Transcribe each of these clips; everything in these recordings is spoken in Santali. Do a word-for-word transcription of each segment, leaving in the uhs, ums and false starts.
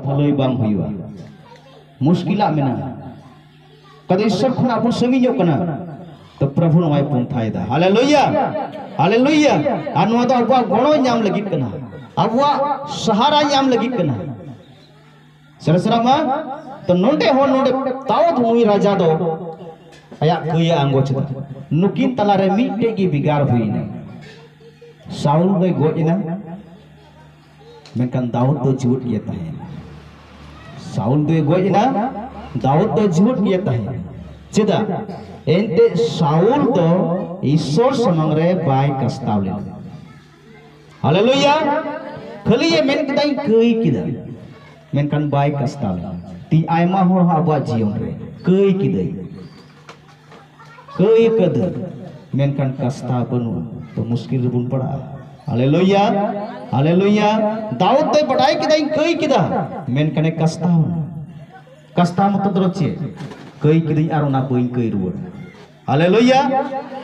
ᱵᱷᱟᱹᱞᱟᱹᱭ ᱵᱟᱝ ᱦᱩᱭᱩᱜᱼᱟ, ᱢᱩᱥᱠᱤᱞᱟᱜ ᱢᱮᱱᱟᱜᱼᱟ᱾ ᱠᱟᱫᱚ ᱤᱥᱥᱚᱨ ᱠᱷᱚᱱᱟᱜ ᱵᱚᱱ ᱥᱟᱺᱜᱤᱧᱚᱜ ᱠᱟᱱᱟ, ᱛᱚ ᱯᱨᱚᱵᱷᱩ ᱱᱚᱣᱟᱭ ᱯᱚᱱᱛᱷᱟᱭᱮᱫᱟ᱾ ᱦᱟᱞᱮᱞᱩᱭᱟ, ᱦᱟᱞᱮᱞᱩᱭᱟ᱾ ᱟᱨ ᱱᱚᱣᱟ ᱫᱚ ᱟᱵᱚᱣᱟᱜ ᱜᱚᱲᱚ ᱧᱟᱢ ᱞᱟᱹᱜᱤᱫ ᱠᱟᱱᱟ, ᱟᱵᱚᱣᱟᱜ ᱥᱟᱦᱟᱨᱟ ᱧᱟᱢ ᱞᱟᱹᱜᱤᱫ ᱠᱟᱱᱟ᱾ ᱥᱟᱹᱨᱤ ᱥᱟᱨᱟ ᱢᱟ, ᱛᱚ ᱱᱚᱰᱮ ᱦᱚᱸ, ᱱᱚᱰᱮ ᱫᱟᱣᱩᱫ ᱱᱩᱭ ᱨᱟᱡᱟ ᱫᱚ ᱟᱭᱟᱜ ᱠᱟᱹᱭ ᱮ ᱟᱸᱜᱚᱪ ᱮᱫᱟ᱾ ᱱᱩᱠᱤᱱ ᱛᱟᱞᱟᱨᱮ ᱢᱤᱫᱴᱮᱡ ᱜᱮ ᱵᱷᱮᱜᱟᱨ ᱦᱩᱭᱱᱟ᱾ ᱥᱟᱩᱞ ᱫᱚᱭ ᱜᱚᱡ ᱮᱱᱟ, ᱢᱮᱱᱠᱷᱟᱱ ᱫᱟᱣᱩᱫ ᱫᱚ ᱡᱤᱣᱮᱫ ᱜᱮ ᱛᱟᱦᱮᱸᱭᱮᱱᱟ᱾ ᱥᱟᱩᱞ ᱫᱚᱭ ᱜᱚᱡ ᱮᱱᱟ, ᱫᱟᱣᱩᱫ ᱫᱚ ᱡᱤᱣᱮᱫ ᱜᱮ ᱛᱟᱦᱮᱸᱭᱮᱱᱟ᱾ ᱪᱮᱫᱟᱜ? ᱮᱱᱛᱮ ᱥᱟᱩᱞ ᱫᱚ ᱤᱥᱥᱚᱨ ᱥᱟᱢᱟᱝ ᱨᱮ ᱵᱟᱭ ᱠᱟᱥᱛᱟᱣ ᱞᱮᱱᱟ᱾ ᱦᱟᱞᱮᱞᱩᱭᱟ᱾ ᱠᱷᱟᱹᱞᱤ ᱮ ᱢᱮᱱ ᱠᱮᱫᱟᱭ, "ᱠᱟᱹᱭ ᱠᱮᱫᱟ", ᱢᱮᱱᱠᱷᱟᱱ ᱵᱟᱭ ᱠᱟᱥᱛᱟᱣ ᱞᱮᱱᱟ᱾ ᱛᱤᱦᱤᱧ ᱟᱭᱢᱟ ᱦᱚᱲ ᱦᱚᱸ ᱟᱵᱚᱣᱟᱜ ᱡᱤᱭᱚᱱ ᱨᱮ ᱠᱟᱹᱭ ᱠᱤᱫᱟᱹᱧ, ᱠᱟᱹᱭ ᱠᱟᱹᱫᱟᱹᱧ, ᱢᱮᱱᱠᱷᱟᱱ ᱠᱟᱥᱛᱟᱣ ᱵᱟᱹᱱᱩᱜᱼᱟ, ᱛᱚ ᱢᱩᱥᱠᱤᱞ ᱨᱮᱵᱚᱱ ᱯᱟᱲᱟᱜᱼᱟ᱾ ᱦᱟᱞᱮᱞᱩᱭᱟ, ᱦᱟᱞᱮᱞᱩᱭᱟ᱾ ᱫᱟᱣᱩᱫ ᱫᱚᱭ ᱵᱟᱰᱟᱭ ᱠᱮᱫᱟᱭ ᱠᱟᱹᱭ ᱠᱮᱫᱟ, ᱢᱮᱱᱠᱷᱟᱱᱮ ᱠᱟᱥᱛᱟᱣ ᱮᱱᱟ᱾ ᱠᱟᱥᱛᱟᱣ ᱢᱚᱛᱞᱚᱵ ᱫᱚ ᱪᱮᱫ? ᱠᱟᱹᱭ ᱠᱤᱫᱟᱹᱧ ᱟᱨ ᱚᱱᱟ ᱵᱟᱹᱧ ᱠᱟᱹᱭ ᱨᱩᱣᱟᱹᱲ᱾ ᱦᱟᱞᱮᱞᱩᱭᱟ,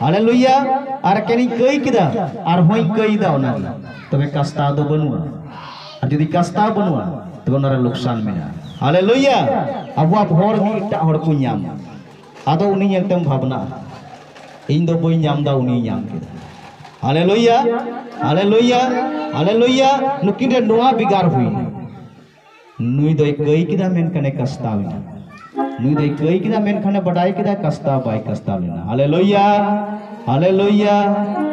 ᱦᱟᱞᱮᱞᱩᱭᱟ᱾ ᱟᱨ ᱮᱠᱮᱱᱤᱧ ᱠᱟᱹᱭ ᱠᱮᱫᱟ, ᱟᱨᱦᱚᱸᱧ ᱠᱟᱹᱭ ᱫᱟ ᱚᱱᱟᱜᱮ᱾ ᱛᱚᱵᱮ ᱠᱟᱥᱛᱟᱣ ᱫᱚ ᱵᱟᱹᱱᱩᱜᱼᱟ᱾ ᱟᱨ ᱡᱩᱫᱤ ᱠᱟᱥᱛᱟᱣ ᱵᱟᱹᱱᱩᱜᱼᱟ, ᱛᱚᱵᱮ ᱚᱱᱟᱨᱮ ᱞᱚᱠᱥᱟᱱ ᱢᱮᱱᱟᱜᱼᱟ᱾ ᱦᱟᱞᱮᱞᱩᱭᱟ᱾ ᱟᱵᱚᱣᱟᱜ ᱵᱷᱚᱨ ᱢᱤᱫ ᱮᱴᱟᱜ ᱦᱚᱲ ᱠᱚ ᱧᱟᱢᱟ᱾ ᱟᱫᱚ ᱩᱱᱤ ᱧᱮᱞᱛᱮᱢ ᱵᱷᱟᱵᱽᱱᱟᱜᱼᱟ, "ᱤᱧ ᱫᱚ ᱵᱟᱹᱧ ᱧᱟᱢ ᱫᱟ, ᱩᱱᱤᱭ ᱧᱟᱢ ᱠᱮᱫᱟ᱾" ᱦᱟᱞᱮᱞᱩᱭᱟ, ᱦᱟᱞᱮᱞᱩᱭᱟ, ᱦᱟᱞᱮᱞᱩᱭᱟ᱾ ᱱᱩᱠᱤᱱ ᱨᱮ ᱱᱚᱣᱟ ᱵᱷᱮᱜᱟᱨ ᱦᱩᱭᱱᱟ᱾ ᱱᱩᱭ ᱫᱚᱭ ᱠᱟᱹᱭ ᱠᱮᱫᱟ, ᱢᱮᱱᱠᱷᱟᱱᱮ ᱠᱟᱥᱛᱟᱣ ᱮᱱᱟ᱾ ᱱᱩᱭ ᱫᱚᱭ ᱠᱟᱹᱭ ᱠᱮᱫᱟ, ᱢᱮᱱᱠᱷᱟᱱᱮ ᱵᱟᱰᱟᱭ ᱠᱮᱫᱟ, ᱠᱟᱥᱛᱟᱣ ᱵᱟᱭ ᱠᱟᱥᱛᱟᱣ ᱞᱮᱱᱟ᱾ ᱦᱟᱞᱮᱞᱩᱭᱟ, ᱦᱟᱞᱮᱞᱩᱭᱟ,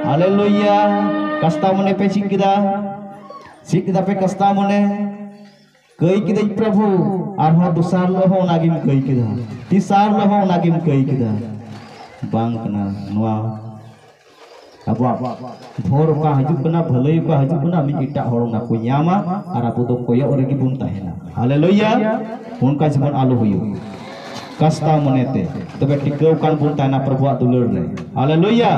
ᱦᱟᱞᱮᱞᱩᱭᱟ᱾ ᱠᱟᱥᱛᱟᱣ ᱢᱚᱱᱮ ᱯᱮ ᱪᱮᱫ ᱠᱮᱫᱟ? ᱪᱮᱫ ᱠᱮᱫᱟ ᱯᱮ ᱠᱟᱥᱛᱟᱣ ᱢᱚᱱᱮ? "ᱠᱟᱹᱭ ᱠᱤᱫᱟᱹᱧ ᱯᱨᱚᱵᱷᱩ", ᱟᱨᱦᱚᱸ ᱫᱚᱥᱟᱨ ᱦᱤᱞᱳᱜ ᱦᱚᱸ ᱚᱱᱟᱜᱮᱢ ᱠᱟᱹᱭ ᱠᱮᱫᱟ, ᱛᱮᱥᱟᱨ ᱦᱤᱞᱳᱜ ᱦᱚᱸ ᱚᱱᱟᱜᱮᱢ ᱠᱟᱹᱭ ᱠᱮᱫᱟ᱾ ᱵᱟᱝ ᱠᱟᱱᱟ ᱱᱚᱣᱟ᱾ ᱟᱵᱚᱣᱟᱜ ᱵᱷᱳᱨ ᱚᱠᱟ ᱦᱤᱡᱩᱜ ᱠᱟᱱᱟ, ᱵᱷᱟᱹᱞᱟᱹᱭ ᱚᱠᱟ ᱦᱤᱡᱩᱜ ᱠᱟᱱᱟ, ᱢᱤᱫ ᱮᱴᱟᱜ ᱦᱚᱲ ᱚᱱᱟ ᱠᱚ ᱧᱟᱢᱟ ᱟᱨ ᱟᱵᱚ ᱫᱚ ᱠᱚᱭᱚᱜ ᱨᱮᱜᱮ ᱵᱚᱱ ᱛᱟᱦᱮᱱᱟ᱾ ᱦᱟᱞᱮᱞᱩᱭᱟ᱾ ᱚᱱᱠᱟ ᱡᱮᱢᱚᱱ ᱟᱞᱚ ᱦᱩᱭᱩᱜ᱾ ᱠᱟᱥᱛᱟᱣ ᱢᱚᱱᱮᱛᱮ, ᱛᱚᱵᱮ ᱴᱤᱠᱟᱹᱣ ᱠᱟᱱ ᱵᱚᱱ ᱛᱟᱦᱮᱱᱟ ᱯᱨᱚᱵᱷᱩᱣᱟᱜ ᱫᱩᱞᱟᱹᱲ ᱨᱮ᱾ ᱦᱟᱞᱮᱞᱩᱭᱟ᱾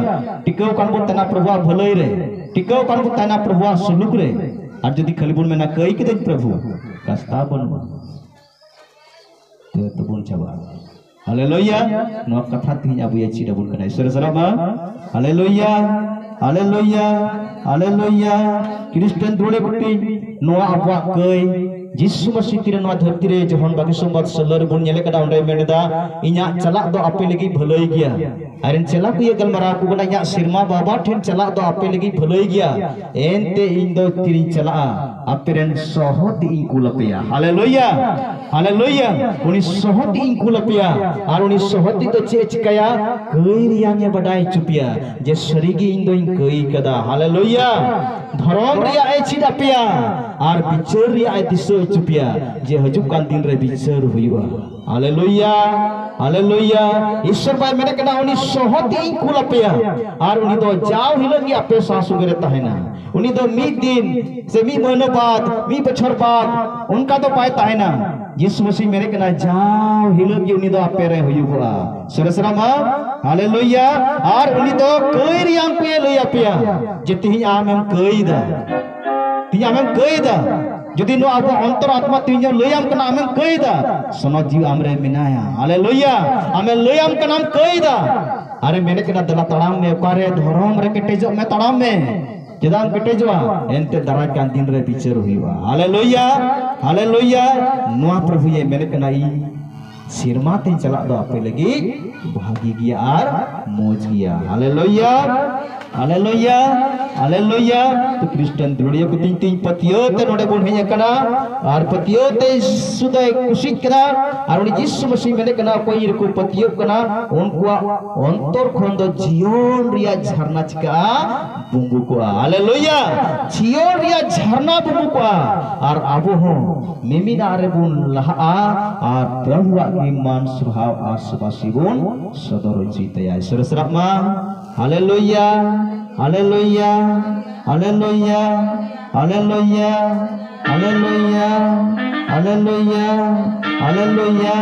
ᱴᱤᱠᱟᱹᱣ ᱠᱟᱱ ᱵᱚᱱ ᱛᱟᱦᱮᱱᱟ ᱯᱨᱚᱵᱷᱩᱣᱟᱜ ᱵᱷᱟᱹᱞᱟᱹᱭ ᱨᱮ, ᱴᱤᱠᱟᱹᱣ ᱠᱟᱱ ᱵᱚᱱ ᱛᱟᱦᱮᱱᱟ ᱯᱨᱚᱵᱷᱩᱣᱟᱜ ᱥᱩᱞᱩᱠ ᱨᱮ᱾ ᱟᱨ ᱡᱩᱫᱤ ᱠᱷᱟᱹᱞᱤ ᱵᱚᱱ ᱢᱮᱱᱟ, "ᱠᱟᱹᱭ ᱠᱤᱫᱟᱹᱧ ᱯᱨᱚᱵᱷᱩ", ᱠᱟᱥᱛᱟᱣ ᱵᱟᱹᱱᱩᱜᱼᱟ, ᱛᱚᱵᱮ ᱛᱚᱵᱚᱱ ᱪᱟᱵᱟᱜᱼᱟ᱾ ᱦᱟᱞᱮᱞᱩᱭᱟ᱾ ᱱᱚᱣᱟ ᱠᱟᱛᱷᱟ ᱛᱮᱦᱮᱧ ᱟᱵᱚᱭ ᱪᱮᱫ ᱟᱵᱚᱱ ᱠᱟᱱᱟ᱾ ᱤᱥᱚᱨ ᱥᱟᱞᱟᱜ ᱢᱟ᱾ ᱦᱟᱞᱮᱞᱩᱭᱟ, ᱦᱟᱞᱮᱞᱩᱭᱟ, ᱦᱟᱞᱮᱞᱩᱭᱟ᱾ ᱠᱷᱨᱤᱥᱴᱟᱱ ᱫᱩᱲᱮ ᱵᱩᱴᱤ, ᱱᱚᱣᱟ ᱟᱵᱚᱣᱟᱜ ᱠᱟᱹᱭ ᱡᱤᱥᱩ ᱢᱟᱹᱥᱤ ᱛᱤᱨᱮ ᱱᱚᱣᱟ ᱫᱷᱟᱹᱨᱛᱤ ᱨᱮ ᱡᱚᱦᱚᱱ ᱵᱟᱹᱜᱤ ᱥᱚᱢᱵᱟᱫ ᱥᱟᱹᱞᱟᱹᱨ ᱵᱚᱱ ᱧᱮᱞ ᱠᱟᱫᱟ, ᱚᱸᱰᱮ ᱢᱮᱱ ᱮᱫᱟ, "ᱤᱧᱟᱜ ᱪᱟᱞᱟᱜ ᱫᱚ ᱟᱯᱮ ᱞᱟᱹᱜᱤᱫ ᱵᱷᱟᱹᱞᱟᱹᱭ ᱜᱮᱭᱟ᱾" ᱟᱨ ᱤᱧ ᱪᱟᱞᱟᱜ ᱠᱚ ᱤᱭᱟᱹ ᱜᱟᱞᱢᱟᱨᱟᱣ ᱠᱚ ᱠᱟᱱᱟ, "ᱤᱧᱟᱜ ᱥᱮᱨᱢᱟ ᱵᱟᱵᱟ ᱴᱷᱮᱱ ᱪᱟᱞᱟᱜ ᱫᱚ ᱟᱯᱮ ᱞᱟᱹᱜᱤᱫ ᱵᱷᱟᱹᱞᱟᱹᱭ ᱜᱮᱭᱟ, ᱮᱱᱛᱮ ᱤᱧ ᱫᱚ ᱛᱤᱨᱤᱧ ᱪᱟᱞᱟᱜᱼᱟ, ᱟᱯᱮ ᱨᱮᱱ ᱥᱚᱦᱚᱫ ᱤᱧ ᱠᱩᱞ ᱟᱯᱮᱭᱟ᱾" ᱦᱟᱞᱮᱞᱩᱭᱟ, ᱦᱟᱞᱮᱞᱩᱭᱟ᱾ ᱩᱱᱤ ᱥᱚᱦᱚᱫ ᱤᱧ ᱠᱩᱞ ᱟᱯᱮᱭᱟ, ᱟᱨ ᱩᱱᱤ ᱥᱚᱦᱚᱫ ᱫᱚ ᱪᱮᱫ ᱮ ᱪᱤᱠᱟᱹᱭᱟ? ᱠᱟᱹᱭ ᱨᱮᱭᱟᱜ ᱮ ᱵᱟᱰᱟᱭ ᱦᱚᱪᱚ ᱯᱮᱭᱟ ᱡᱮ ᱥᱟᱹᱨᱤᱜᱮ ᱤᱧ ᱫᱚᱧ ᱠᱟᱹᱭ ᱠᱟᱫᱟ᱾ ᱦᱟᱞᱮᱞᱩᱭᱟ᱾ ᱫᱷᱚᱨᱚᱢ ᱨᱮᱭᱟᱜ ᱮ ᱪᱮᱫ ᱟᱯᱮᱭᱟ ᱟᱨ ᱵᱤᱪᱟᱹᱨ ᱨᱮᱭᱟᱜ ᱮ ᱫᱤᱥᱟᱹ ᱦᱚᱪᱚ ᱯᱮᱭᱟ ᱡᱮ ᱦᱤᱡᱩᱜ ᱠᱟᱱ ᱫᱤᱱ ᱨᱮ ᱵᱤᱪᱟᱹᱨ ᱦᱩᱭᱩᱜᱼᱟ᱾ ᱦᱟᱞᱮᱞᱩᱭᱟ, ᱦᱟᱞᱮᱞᱩᱭᱟ᱾ ᱤᱥᱚᱨ ᱵᱟᱭ ᱢᱮᱱᱮᱫ ᱠᱟᱱᱟ, "ᱩᱱᱤ ᱥᱚᱦᱚᱫ ᱤᱧ ᱠᱩᱞ ᱟᱯᱮᱭᱟ, ᱟᱨ ᱩᱱᱤ ᱫᱚ ᱡᱟᱣ ᱦᱤᱞᱳᱜ ᱜᱮ ᱟᱯᱮ ᱥᱟᱶ ᱥᱚᱸᱜᱮ ᱨᱮ ᱛᱟᱦᱮᱱᱟ᱾ ᱩᱱᱤ ᱫᱚ ᱢᱤᱫ ᱫᱤᱱ ᱥᱮ ᱢᱤᱫ ᱢᱟᱹᱦᱱᱟᱹ ᱵᱟᱫ, ᱢᱤᱫ ᱵᱚᱪᱷᱚᱨ ᱵᱟᱫ ᱚᱱᱠᱟ ᱫᱚ ᱵᱟᱭ ᱛᱟᱦᱮᱱᱟ᱾" ᱡᱤᱥᱩ ᱢᱟᱹᱥᱤ ᱢᱮᱱᱮᱫ ᱠᱟᱱᱟ, ᱡᱟᱣ ᱦᱤᱞᱳᱜ ᱜᱮ ᱩᱱᱤ ᱫᱚ ᱟᱯᱮ ᱨᱮ ᱦᱩᱭᱩᱜᱚᱜᱼᱟ᱾ ᱥᱚᱨᱮᱥ ᱨᱟᱢᱟ, ᱦᱟᱞᱮᱞᱩᱭᱟ᱾ ᱟᱨ ᱩᱱᱤ ᱫᱚ ᱠᱟᱹᱭ ᱨᱮᱭᱟᱝ ᱠᱚᱭᱮ ᱞᱟᱹᱭ ᱟᱯᱮᱭᱟ ᱡᱮ ᱛᱤᱦᱤᱧ ᱟᱢᱮᱢ ᱠᱟᱹᱭ ᱫᱟ, ᱛᱤᱦᱤᱧ ᱟᱢᱮᱢ ᱠᱟᱹᱭ ᱫᱟ᱾ ᱡᱩᱫᱤ ᱱᱚᱣᱟ ᱟᱵᱚ ᱚᱱᱛᱚᱨ ᱟᱛᱢᱟ ᱛᱤᱦᱤᱧ ᱞᱟᱹᱭᱟᱢ ᱠᱟᱱᱟ, ᱟᱢᱮᱢ ᱠᱟᱹᱭ ᱫᱟ, ᱥᱚᱱᱚᱛ ᱡᱤᱣᱤ ᱟᱢ ᱨᱮ ᱢᱮᱱᱟᱭᱟ᱾ ᱦᱟᱞᱮᱞᱩᱭᱟ᱾ ᱟᱢᱮ ᱞᱟᱹᱭᱟᱢ ᱠᱟᱱᱟᱢ ᱠᱟᱹᱭ ᱫᱟ᱾ ᱟᱨᱮ ᱢᱮᱱᱮᱫ ᱠᱟᱱᱟ, ᱫᱮᱞᱟ ᱛᱟᱲᱟᱢ ᱢᱮ, ᱚᱠᱟᱨᱮ ᱫᱷᱚᱨᱚᱢ ᱨᱮ ᱠᱮᱴᱮᱡᱚᱜ ᱢᱮ, ᱛᱟᱲᱟᱢ ᱢᱮ᱾ ᱪᱮᱫᱟᱜ ᱮᱢ ᱠᱮᱴᱮᱡᱚᱜᱼᱟ? ᱮᱱᱛᱮ ᱫᱟᱨᱟᱭ ᱠᱟᱱ ᱫᱤᱱ ᱨᱮ ᱵᱤᱪᱟᱹᱨ ᱦᱩᱭᱩᱜᱼᱟ᱾ ᱦᱟᱞᱮᱞᱩᱭᱟ, ᱦᱟᱞᱮᱞᱩᱭᱟ᱾ ᱱᱚᱣᱟ ᱯᱨᱚᱵᱷᱩᱭᱮ ᱢᱮᱱᱮᱫ ᱠᱟᱱᱟ, ᱤᱧ ᱥᱮᱨᱢᱟ ᱛᱮᱧ ᱪᱟᱞᱟᱜ ᱫᱚ ᱟᱯᱮ ᱞᱟᱹᱜᱤᱫ ᱵᱷᱟᱹᱜᱤ ᱜᱮᱭᱟ ᱟᱨ ᱢᱚᱡᱽ ᱜᱮᱭᱟ᱾ ᱦᱟᱞᱮᱞᱩᱭᱟ, ᱦᱟᱞᱮᱞᱩᱭᱟ, ᱦᱟᱞᱮᱞᱩᱭᱟ᱾ ᱛᱚ ᱠᱷᱨᱤᱥᱴᱟᱱ ᱫᱩᱞᱟᱹᱲᱤᱭᱟᱹ ᱠᱚ, ᱛᱤᱧ ᱛᱤᱧ ᱯᱟᱹᱛᱭᱟᱹᱣ ᱛᱮ ᱱᱚᱰᱮ ᱵᱚᱱ ᱦᱮᱡ ᱟᱠᱟᱱᱟ᱾ ᱟᱨ ᱯᱟᱹᱛᱭᱟᱹᱣ ᱛᱮ ᱡᱤᱥᱩ ᱫᱚᱭ ᱠᱩᱥᱤᱜ ᱠᱟᱱᱟ᱾ ᱟᱨ ᱩᱱᱤ ᱡᱤᱥᱩ ᱢᱟᱹᱥᱤ ᱢᱮᱱᱮᱫ ᱠᱟᱱᱟ, ᱚᱠᱚᱭ ᱨᱮᱠᱚ ᱯᱟᱹᱛᱭᱟᱹᱣ ᱠᱟᱱᱟ, ᱩᱱᱠᱩᱣᱟᱜ ᱚᱱᱛᱚᱨ ᱠᱷᱚᱱ ᱫᱚ ᱡᱤᱭᱚᱱ ᱨᱮᱭᱟᱜ ᱡᱷᱟᱨᱱᱟ ᱪᱤᱠᱟᱹᱜᱼᱟ? ᱵᱩᱸᱵᱩ ᱠᱚᱜᱼᱟ᱾ ᱦᱟᱞᱮᱞᱩᱭᱟ! ᱡᱤᱭᱚᱱ ᱨᱮᱭᱟᱜ ᱡᱷᱟᱨᱱᱟ ᱵᱩᱸᱵᱩ ᱠᱚᱜᱼᱟ᱾ ᱟᱨ ᱟᱵᱚ ᱦᱚᱸ ᱢᱤᱢᱤᱫᱟᱜ ᱨᱮᱵᱚᱱ ᱞᱟᱦᱟᱜᱼᱟ ᱟᱨ ᱯᱨᱚᱵᱷᱩᱣᱟᱜ ᱜᱮ ᱢᱟᱱ ᱥᱟᱨᱦᱟᱣ ᱟᱨ ᱥᱟᱵᱟᱥᱤ ᱵᱚᱱ ᱥᱚᱫᱚᱨ ᱦᱚᱪᱚᱭ ᱛᱟᱭᱟ᱾ ᱤᱥᱚᱨ ᱥᱟᱨᱟᱜ ᱢᱟ᱾ ᱦᱟᱞᱮᱞᱩᱭᱟ, ᱦᱟᱞᱮᱞᱩᱭᱟ, ᱦᱟᱞᱮᱞᱩᱭᱟ, ᱦᱟᱞᱮᱞᱩᱭᱟ, ᱦᱟᱞᱮᱞᱩᱭᱟ, ᱦᱟᱞᱮᱞᱩᱭᱟ, ᱦᱟᱞᱮᱞᱩᱭᱟ᱾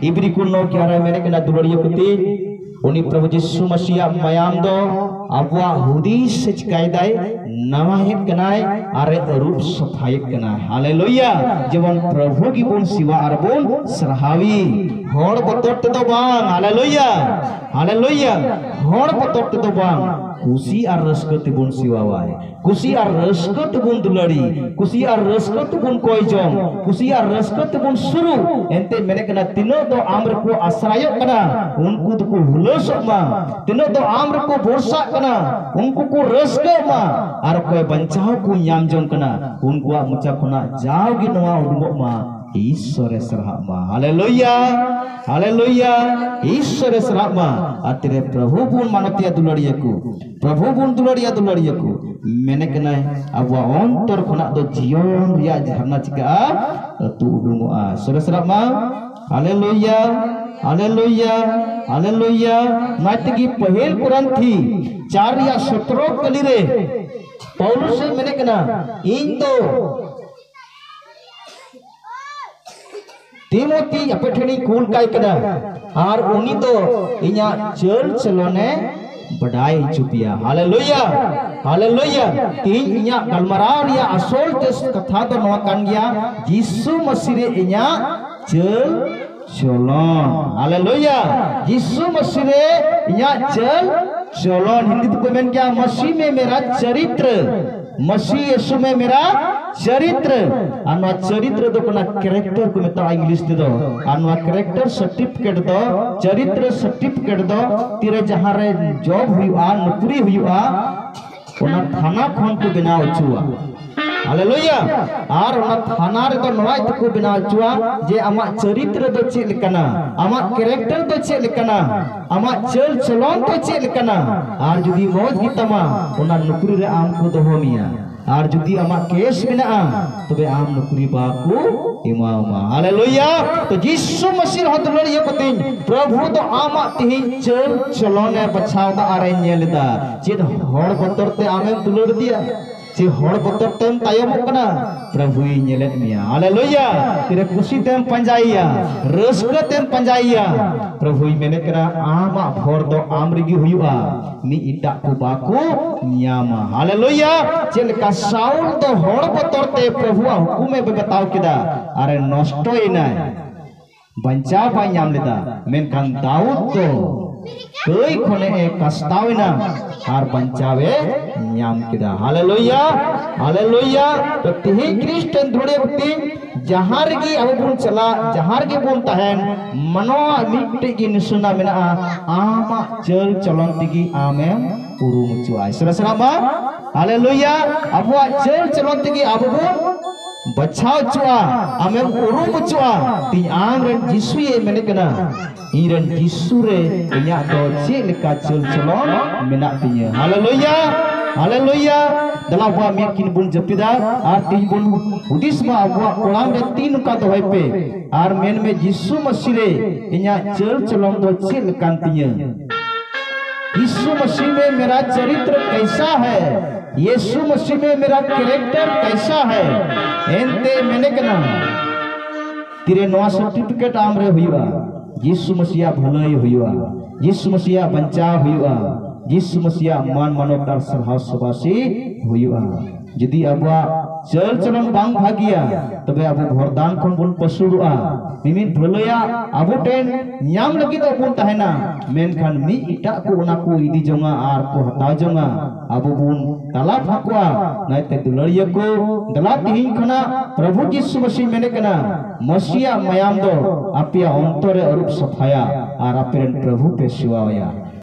ᱤᱵᱨᱤ ᱠᱩᱞ ᱱᱚ ᱜᱮᱭᱟᱨᱟ ᱢᱮᱱᱮᱫ ᱠᱟᱱᱟ, ᱫᱩᱞᱟᱹᱲᱤᱭᱟᱹ ᱠᱚ ᱛᱤᱧ, ᱩᱱᱤ ᱯᱨᱚᱵᱷᱩ ᱡᱤᱥᱩ ᱢᱟᱥᱤᱭᱟᱜ ᱢᱟᱭᱟᱢ ᱫᱚ ᱟᱵᱚᱣᱟᱜ ᱦᱩᱫᱤᱥ ᱮ ᱪᱤᱠᱟᱭ ᱫᱟᱭ, ᱱᱟᱣᱟᱭᱮᱫ ᱠᱟᱱᱟᱭ ᱟᱨ ᱮ ᱟᱹᱨᱩᱵ ᱥᱟᱯᱷᱟᱭᱮᱫ ᱠᱟᱱᱟᱭ᱾ ᱦᱟᱞᱮᱞᱩᱭᱟ! ᱡᱮᱢᱚᱱ ᱯᱨᱚᱵᱷᱩ ᱜᱮᱵᱚᱱ ᱥᱮᱵᱟ ᱟᱨ ᱵᱚᱱ ᱥᱟᱨᱦᱟᱣᱤ᱾ ᱦᱚᱲ ᱵᱚᱛᱚᱨ ᱛᱮᱫᱚ ᱵᱟᱝ᱾ ᱦᱟᱞᱮᱞᱩᱭᱟ! ᱦᱟᱞᱮᱞᱩᱭᱟ! ᱦᱚᱲ ᱵᱚᱛᱚᱨ ᱛᱮᱫᱚ ᱵᱟᱝ᱾ ᱠᱩᱥᱤ ᱟᱨ ᱨᱟᱹᱥᱠᱟᱹ ᱛᱮᱵᱚᱱ ᱥᱮᱣᱟᱣᱟᱭ, ᱠᱩᱥᱤ ᱟᱨ ᱨᱟᱹᱥᱠᱟᱹ ᱛᱮᱵᱚᱱ ᱫᱩᱞᱟᱹᱲᱤ, ᱠᱩᱥᱤ ᱟᱨ ᱨᱟᱹᱥᱠᱟᱹ ᱛᱮᱵᱚᱱ ᱠᱚᱭ ᱡᱚᱝ, ᱠᱩᱥᱤ ᱟᱨ ᱨᱟᱹᱥᱠᱟᱹ ᱛᱮᱵᱚᱱ ᱥᱩᱨᱩᱜ᱾ ᱮᱱᱛᱮ ᱢᱮᱱᱮᱫ ᱠᱟᱱᱟ, ᱛᱤᱱᱟᱹᱜ ᱫᱚ ᱟᱢ ᱨᱮᱠᱚ ᱟᱥᱨᱟᱭᱚᱜ ᱠᱟᱱᱟ, ᱩᱱᱠᱩ ᱫᱚᱠᱚ ᱦᱩᱞᱟᱹᱥᱚᱜ ᱢᱟ᱾ ᱛᱤᱱᱟᱹᱜ ᱫᱚ ᱟᱢ ᱨᱮᱠᱚ ᱵᱷᱚᱨᱥᱟᱜ ᱠᱟᱱᱟ, ᱩᱱᱠᱩ ᱠᱚ ᱨᱟᱹᱥᱠᱟᱹᱜ ᱢᱟ᱾ ᱟᱨ ᱚᱠᱚᱭ ᱵᱟᱧᱪᱟᱣ ᱠᱚ ᱧᱟᱢ ᱡᱚᱝ ᱠᱟᱱᱟ, ᱩᱱᱠᱩᱣᱟᱜ ᱢᱚᱪᱟ ᱠᱷᱚᱱᱟᱜ ᱡᱟᱣᱜᱮ ᱱᱚᱣᱟ ᱩᱰᱩᱠᱚᱜ ᱢᱟ, ᱤᱥᱥᱚᱨᱮ ᱥᱟᱨᱦᱟᱜ ᱢᱟ᱾ ᱦᱟᱞᱮᱞᱩᱭᱟ, ᱦᱟᱞᱮᱞᱩᱭᱟ, ᱤᱥᱥᱚᱨᱮ ᱥᱟᱨᱦᱟᱜ ᱢᱟ᱾ ᱟᱨ ᱛᱤᱨᱮ ᱯᱨᱚᱵᱷᱩ ᱵᱚᱱ ᱢᱟᱱᱚᱛᱮᱭᱟ ᱫᱩᱞᱟᱹᱲᱤᱭᱟᱹ ᱠᱚ, ᱯᱨᱚᱵᱷᱩ ᱵᱚᱱ ᱫᱩᱞᱟᱹᱲᱤᱭᱟ ᱫᱩᱞᱟᱹᱲᱤᱭᱟᱹ ᱠᱚ, ᱢᱮᱱᱮ ᱠᱟᱱᱟᱭ, ᱟᱵᱚᱣᱟᱜ ᱚᱱᱛᱚᱨ ᱠᱷᱚᱱᱟᱜ ᱫᱚ ᱡᱤᱭᱚᱱ ᱨᱮᱭᱟᱜ ᱡᱷᱟᱨᱱᱟ ᱪᱤᱠᱟᱹᱜᱼᱟ? ᱟᱹᱛᱩ ᱩᱰᱩᱝᱚᱜᱼᱟ᱾ ᱥᱚᱨᱮᱥ ᱨᱟᱜ ᱢᱟ᱾ ᱦᱟᱞᱮᱞᱩᱭᱟ, ᱦᱟᱞᱮᱞᱩᱭᱟ, ᱦᱟᱞᱮᱞᱩᱭᱟ᱾ ᱚᱱᱟ ᱛᱮᱜᱮ ᱯᱟᱹᱦᱤᱞ ᱠᱚᱨᱤᱱᱛᱷᱤ ᱪᱟᱨ ᱨᱮᱭᱟᱜ ᱥᱚᱛᱨᱚ ᱠᱟᱹᱞᱤ ᱨᱮ ᱯᱟᱣᱞᱩᱥ ᱮ ᱢᱮᱱᱮ ᱠᱟᱱᱟ, ᱤᱧ ᱫᱚ ᱛᱤᱢᱳᱛᱤ ᱟᱯᱮ ᱴᱷᱮᱱᱤᱧ ᱠᱩᱞ ᱠᱟᱭ ᱠᱟᱱᱟ, ᱟᱨ ᱩᱱᱤ ᱫᱚ ᱤᱧᱟᱹᱜ ᱪᱟᱹᱞ ᱪᱚᱞᱚᱱᱮ ᱵᱟᱰᱟᱭ ᱦᱚᱪᱚ ᱯᱮᱭᱟ᱾ ᱦᱟᱞᱮᱞᱩᱭᱟ, ᱦᱟᱞᱮᱞᱩᱭᱟ᱾ ᱛᱮᱦᱮᱧ ᱤᱧᱟᱹᱜ ᱜᱟᱞᱢᱟᱨᱟᱣ ᱨᱮᱭᱟᱜ ᱟᱥᱚᱞ ᱛᱮ ᱠᱟᱛᱷᱟ ᱫᱚ ᱱᱚᱣᱟ ᱠᱟᱱ ᱜᱮᱭᱟ, ᱡᱤᱥᱩ ᱢᱟᱹᱥᱤ ᱨᱮ ᱤᱧᱟᱹᱜ ᱪᱟᱹᱞ ᱪᱚᱞᱚᱱ᱾ ᱦᱟᱞᱮᱞᱩᱭᱟ᱾ ᱡᱤᱥᱩ ᱢᱟᱹᱥᱤ ᱨᱮ ᱤᱧᱟᱹᱜ ᱪᱟᱹᱞ ᱪᱚᱞᱚᱱ᱾ ᱦᱤᱱᱫᱤ ᱛᱮᱠᱚ ᱢᱮᱱ ᱜᱮᱭᱟ, ᱢᱟᱹᱥᱤ ᱢᱮ ᱢᱮᱨᱟ ᱪᱟᱨᱤᱛᱨ, ᱢᱟᱹᱥᱤ ᱭᱤᱥᱩ ᱢᱮ ᱢᱮᱨᱟ ᱪᱟᱨᱤᱛᱨ᱾ ᱟᱨ ᱱᱚᱣᱟ ᱪᱟᱨᱤᱛᱨ ᱫᱚ ᱠᱟᱱᱟ ᱠᱮᱨᱮᱠᱴᱟᱨ ᱠᱚ ᱢᱮᱛᱟᱜᱼᱟ ᱤᱝᱞᱤᱥ ᱛᱮᱫᱚ᱾ ᱟᱨ ᱱᱚᱣᱟ ᱠᱮᱨᱮᱠᱴᱟᱨ ᱥᱟᱨᱴᱤᱯᱷᱤᱠᱮᱴ ᱫᱚ, ᱪᱟᱨᱤᱛᱨ ᱥᱟᱨᱴᱤᱯᱷᱤᱠᱮᱴ ᱫᱚ ᱛᱤᱨᱮ ᱡᱟᱦᱟᱸ ᱨᱮ ᱡᱚᱵ ᱦᱩᱭᱩᱜᱼᱟ, ᱱᱚᱠᱨᱤ ᱦᱩᱭᱩᱜᱼᱟ, ᱚᱱᱟ ᱛᱷᱟᱱᱟ ᱠᱷᱚᱱ ᱠᱚ ᱵᱮᱱᱟᱣ ᱦᱚᱪᱚᱣᱟ᱾ ᱦᱟᱞᱮᱞᱩᱭᱟ᱾ ᱟᱨ ᱚᱱᱟ ᱛᱷᱟᱱᱟ ᱨᱮᱫᱚ ᱱᱚᱣᱟ ᱤᱭᱟᱹ ᱛᱮᱠᱚ ᱵᱮᱱᱟᱣ ᱦᱚᱪᱚᱣᱟ ᱡᱮ ᱟᱢᱟᱜ ᱪᱟᱨᱤᱛᱨᱚ ᱫᱚ ᱪᱮᱫ ᱞᱮᱠᱟᱱᱟ, ᱟᱢᱟᱜ ᱠᱮᱨᱮᱠᱴᱟᱨ ᱫᱚ ᱪᱮᱫ ᱞᱮᱠᱟᱱᱟ, ᱟᱢᱟᱜ ᱪᱟᱹᱞ ᱪᱚᱞᱚᱱ ᱫᱚ ᱪᱮᱫ ᱞᱮᱠᱟᱱᱟ᱾ ᱟᱨ ᱡᱩᱫᱤ ᱢᱚᱡᱽ ᱜᱮᱛᱟᱢᱟ, ᱚᱱᱟ ᱱᱚᱠᱨᱤ ᱨᱮ ᱟᱢ ᱠᱚ ᱫᱚᱦᱚ ᱢᱮᱭᱟ᱾ ᱟᱨ ᱡᱩᱫᱤ ᱟᱢᱟᱜ ᱠᱮᱥ ᱢᱮᱱᱟᱜᱼᱟ, ᱛᱚᱵᱮ ᱟᱢ ᱱᱚᱠᱨᱤ ᱵᱟᱠᱚ ᱮᱢᱟᱢᱟ᱾ ᱦᱟᱞᱮᱞᱩᱭᱟ᱾ ᱛᱚ ᱡᱤᱥᱩ ᱢᱟᱹᱥᱤ ᱨᱮᱦᱚᱸ ᱫᱩᱞᱟᱹᱲᱤᱭᱟᱹ ᱠᱚᱛᱤᱧ, ᱯᱨᱚᱵᱷᱩ ᱫᱚ ᱟᱢᱟᱜ ᱛᱮᱦᱮᱧ ᱪᱟᱹᱞ ᱪᱚᱞᱚᱱᱮ ᱵᱟᱪᱷᱟᱣ ᱮᱫᱟ ᱟᱨᱮ ᱧᱮᱞ ᱮᱫᱟ᱾ ᱪᱮᱫ ᱦᱚᱲ ᱵᱚᱛᱚᱨ ᱛᱮ ᱟᱢᱮᱢ ᱫᱩᱞᱟᱹᱲ ᱤᱫᱤᱭᱟ? ᱪᱮᱫ ᱦᱚᱲ ᱵᱚᱛᱚᱨ ᱛᱮᱢ ᱛᱟᱭᱚᱢᱚᱜ ᱠᱟᱱᱟ? ᱯᱨᱚᱵᱷᱩᱭ ᱧᱮᱞᱮᱫ ᱢᱮᱭᱟ᱾ ᱦᱟᱞᱮᱞᱩᱭᱟ᱾ ᱛᱤᱨᱮ ᱠᱩᱥᱤ ᱛᱮᱢ ᱯᱟᱸᱡᱟᱭᱮᱭᱟ, ᱨᱟᱹᱥᱠᱟᱹ ᱛᱮᱢ ᱯᱟᱸᱡᱟᱭᱮᱭᱟ, ᱯᱨᱚᱵᱷᱩᱭ ᱢᱮᱱᱮᱫ ᱠᱟᱱᱟ, ᱟᱢᱟᱜ ᱵᱷᱚᱨ ᱫᱚ ᱟᱢ ᱨᱮᱜᱮ ᱦᱩᱭᱩᱜᱼᱟ, ᱢᱤᱫ ᱮᱴᱟᱜ ᱠᱚ ᱵᱟᱠᱚ ᱧᱟᱢᱟ᱾ ᱦᱟᱞᱮᱞᱩᱭᱟ᱾ ᱪᱮᱫ ᱞᱮᱠᱟ ᱥᱟᱩᱞ ᱫᱚ ᱦᱚᱲ ᱵᱚᱛᱚᱨ ᱛᱮ ᱯᱨᱚᱵᱷᱩᱣᱟᱜ ᱦᱩᱠᱩᱢᱮ ᱵᱟᱛᱟᱣ ᱠᱮᱫᱟ, ᱟᱨᱮ ᱱᱚᱥᱴᱚᱭᱮᱱᱟᱭ, ᱵᱟᱧᱪᱟᱣ ᱵᱟᱭ ᱧᱟᱢ ᱞᱮᱫᱟ, ᱢᱮᱱᱠᱷᱟᱱ ᱫᱟᱣᱩᱫ ᱫᱚ ᱠᱟᱹᱭ ᱠᱷᱚᱱᱮ ᱠᱟᱥᱛᱟᱣ ᱮᱱᱟ ᱟᱨ ᱵᱟᱧᱪᱟᱣ ᱮ ᱧᱟᱢ ᱠᱮᱫᱟ᱾ ᱦᱟᱞᱮᱞᱩᱭᱟ, ᱦᱟᱞᱮᱞᱩᱭᱟ᱾ ᱛᱚ ᱛᱮᱦᱮᱧ ᱠᱷᱨᱤᱥᱴᱟᱱ ᱫᱷᱩᱲᱤ ᱵᱷᱩᱠᱛᱤ ᱡᱟᱦᱟᱸ ᱨᱮᱜᱮ ᱟᱵᱚ ᱵᱚᱱ ᱪᱟᱞᱟᱜ, ᱡᱟᱦᱟᱸ ᱨᱮᱜᱮ ᱵᱚᱱ ᱛᱟᱦᱮᱱ, ᱢᱟᱱᱣᱟ ᱢᱤᱫᱴᱮᱡ ᱜᱮ ᱱᱤᱥᱟᱱᱟ ᱢᱮᱱᱟᱜᱼᱟ, ᱟᱢᱟᱜ ᱪᱟᱹᱞ ᱪᱚᱞᱚᱱ ᱛᱮᱜᱮ ᱟᱢᱮᱢ ᱩᱨᱩᱢ ᱦᱚᱪᱚᱜᱼᱟ᱾ ᱤᱥᱨᱟ ᱥᱟᱞᱟᱜ ᱢᱟ, ᱦᱟᱞᱮᱞᱩᱭᱟ, ᱟᱵᱚᱣᱟᱜ ᱪᱟᱹᱞ ᱪᱚᱞᱚᱱ ᱛᱮᱜᱮ ᱟᱵᱚ ᱵᱚᱱ ᱵᱟᱪᱷᱟᱣ ᱦᱚᱪᱚᱜᱼᱟ, ᱟᱢᱮᱢ ᱩᱨᱩᱢ ᱦᱚᱪᱚᱜᱼᱟ᱾ ᱛᱤᱧ ᱟᱢ ᱨᱮᱱ ᱡᱤᱥᱩᱭᱮ ᱢᱮᱱᱮᱫ ᱠᱟᱱᱟ, ᱤᱧ ᱨᱮᱱ ᱡᱤᱥᱩ ᱨᱮ ᱤᱧᱟᱹᱜ ᱫᱚ ᱪᱮᱫ ᱞᱮᱠᱟ ᱪᱟᱹᱞ ᱪᱚᱞᱚᱱ ᱢᱮᱱᱟᱜ ᱛᱤᱧᱟᱹ᱾ ᱦᱟᱞᱮᱞᱩᱭᱟ, ᱦᱟᱞᱮᱞᱩᱭᱟ᱾ ᱫᱮᱞᱟ ᱟᱵᱚᱣᱟᱜ ᱢᱤᱫ ᱠᱤᱱ ᱵᱚᱱ ᱡᱟᱹᱯᱤᱫᱟ ᱟᱨ ᱛᱤᱧ ᱵᱚᱱ ᱦᱩᱫᱤᱥ ᱢᱟ, ᱟᱵᱚᱣᱟᱜ ᱠᱚᱲᱟᱢ ᱨᱮ ᱛᱤ ᱱᱚᱝᱠᱟ ᱫᱚᱦᱚᱭ ᱯᱮ ᱟᱨ ᱢᱮᱱ ᱢᱮ, ᱡᱤᱥᱩ ᱢᱟᱹᱥᱤ ᱨᱮ ᱤᱧᱟᱹᱜ ᱪᱟᱹᱞ ᱪᱚᱞᱚᱱ ᱫᱚ ᱪᱮᱫ ᱞᱮᱠᱟᱱ ᱛᱤᱧᱟᱹ? यीशु मसीह में मेरा चरित्र कैसा है? यीशु मसीह में मेरा कैरेक्टर कैसा है? ᱮᱱᱛᱮ ᱢᱮᱱᱮ ᱠᱟᱱᱟ, ᱛᱤᱨᱮ ᱱᱚᱣᱟ ᱥᱟᱨᱴᱤᱯᱷᱤᱠᱮᱴ ᱟᱢ ᱨᱮ ᱦᱩᱭᱩᱜᱼᱟ, ᱡᱤᱥᱩ ᱢᱟᱹᱥᱤᱭᱟᱜ ᱵᱷᱟᱹᱞᱟᱹᱭ ᱦᱩᱭᱩᱜᱼᱟ, ᱡᱤᱥᱩ ᱢᱟᱹᱥᱤᱭᱟᱜ ᱵᱟᱧᱪᱟᱣ ᱦᱩᱭᱩᱜᱼᱟ, ᱡᱤᱥᱩ ᱢᱟᱹᱥᱤᱭᱟᱜ ᱢᱟᱱ ᱢᱟᱱᱚᱛ ᱟᱨ ᱥᱟᱨᱦᱟᱣ ᱥᱟᱵᱟᱥᱤ ᱦᱩᱭᱩᱜᱼᱟ᱾ ᱡᱩᱫᱤ ᱟᱵᱚᱣᱟᱜ ᱪᱟᱹᱞ ᱪᱚᱞᱚᱱ ᱵᱟᱝ ᱵᱷᱟᱹᱜᱤᱭᱟ, ᱛᱚᱵᱮ ᱟᱵᱚ ᱵᱷᱚᱨᱫᱟᱱ ᱠᱷᱚᱱ ᱵᱚᱱ ᱯᱟᱹᱥᱩᱲᱚᱜᱼᱟ᱾ ᱢᱤᱢᱤᱫ ᱵᱷᱟᱹᱞᱟᱹᱭᱟᱜ ᱟᱵᱚ ᱴᱷᱮᱱ ᱧᱟᱢ ᱞᱟᱹᱜᱤᱫ ᱫᱚ ᱵᱚᱱ ᱛᱟᱦᱮᱱᱟ, ᱢᱮᱱᱠᱷᱟᱱ ᱢᱤᱫ ᱮᱴᱟᱜ ᱠᱚ ᱚᱱᱟ ᱠᱚ ᱤᱫᱤ ᱡᱚᱝᱟ ᱟᱨ ᱠᱚ ᱦᱟᱛᱟᱣ ᱡᱚᱝᱟ᱾ ᱟᱵᱚ ᱵᱚᱱ ᱛᱟᱞᱟ ᱯᱷᱟᱸᱠᱚᱜᱼᱟ᱾ ᱱᱟᱭᱛᱮ ᱫᱩᱞᱟᱹᱲᱤᱭᱟᱹ ᱠᱚ, ᱫᱮᱞᱟ ᱛᱮᱦᱮᱧ ᱠᱷᱚᱱᱟᱜ ᱯᱨᱚᱵᱷᱩ ᱡᱤᱥᱩ ᱢᱟᱹᱥᱤ ᱢᱮᱱᱮ ᱠᱟᱱᱟ, ᱢᱟᱹᱥᱤᱭᱟᱜ ᱢᱟᱭᱟᱢ ᱫᱚ ᱟᱯᱮᱭᱟᱜ ᱚᱱᱛᱚᱨ ᱨᱮ ᱟᱹᱨᱩᱵ ᱥᱟᱯᱷᱟᱭᱟ ᱟᱨ ᱟᱯᱮ ᱨᱮᱱ ᱯᱨᱚᱵᱷᱩ ᱯᱮ ᱥᱮᱵᱟᱣᱟᱭᱟ᱾